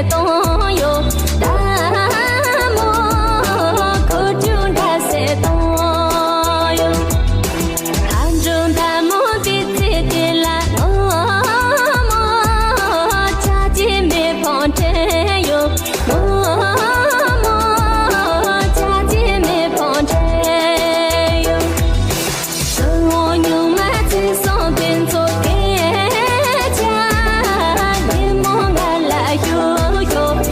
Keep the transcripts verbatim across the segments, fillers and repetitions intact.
གཏོང་ཡོད། ད་མོ་ཁོ་ཆུང་འདྲ་སེ་གཏོང་ཡོད། ཨ་འབྲུག་མདའ་མོ་འདི་ཚེ་དེ་ལ་ནོ་མོ་ཆ་ཅི་མེ་ཕོང་ཁྲེ་ཡོད། ནོ་མོ་ཆ་ཅི་མེ་ཕོང་ཁྲེ་ཡོད། སུ་ངོ་ཉུང་མ་ཚེ་སོང་དེ་ཚོ་སྐད་ཆ་ཉིན་མོ་ང་ལ་ཞུ་ཞུ།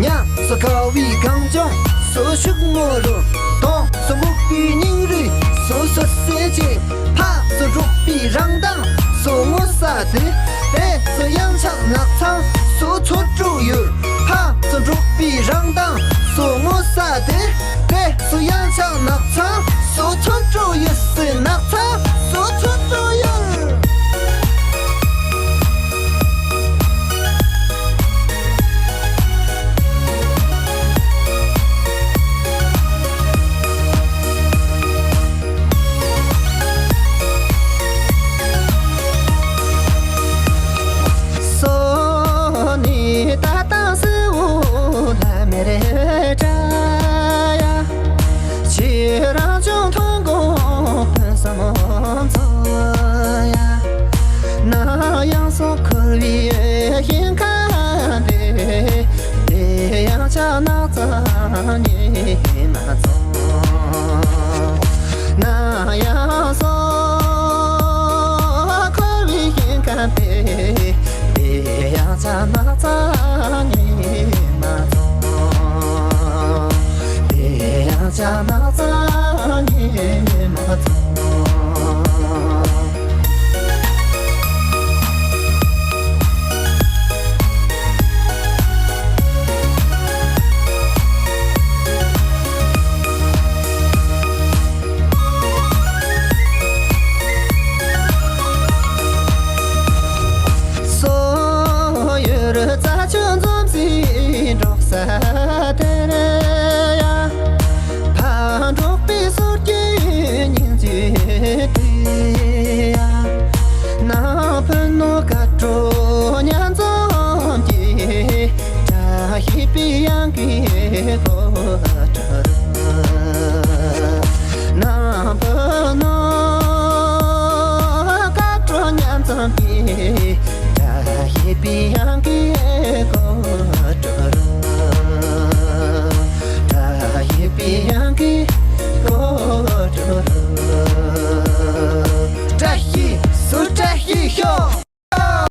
ཉམས་སུ་དགའ་བའི་གངས་ལྗོངས་སུ་ཕྱུག་མོ་རུ། དྭངས་སུ་སྨུག་པའི་སྙིང་རུས་སུ་སུད་སི་ཅན། ཕ་སུ་འབྲོག་པའི་རང་མདངས་སུ་ངོ་ས་དེ། དེ་སུ་གཡང་ཆགས་ནགས་ཚལ་སུ་ཚོ་དྲུག་ཡུལ། ཕ་སུ་འབྲོག་པའི་རང་མདངས་སུ་ངོ་ས་དེ། དེ་སུ་གཡང་ཆགས་ནགས་ཚལ་སུ་ཚོ་དྲུག་ཡུལ། སུ་ནགས་ཚལ་སུ་ཚོ་དྲུག་ཡུལ། སོ་ནི་ད་ལྟ་སི་འོ་ལ་མེ་རེ་དྲ་ཡ། ཁྱེད་རང་ཅུང་མཐོང་དགོས་ཕུན་སུམ་ཚོགས་ཡ། ན་ཡང་སོ་འཁོར་བའི་ཞིང་ཁམས་དེ། དེ་ཡང་ཆ་ནགས་ཚལ་ཉི་མ་ཚོགས། ན་ཡང་སོ་འཁོར་བའི་ཞིང་ཁམས་དེ། དེ་ཡང་ཆ་ནགས་ཚལ་ཉི་མ་ཚོགས། དེ་ཡང་ཆ་ནགས་ཚལ་ཉི་མ་ཚོགས། སོ་ཡུལ་རྩྭ་ཆུ་འཛོམས་སའི་འབྲོག་ས་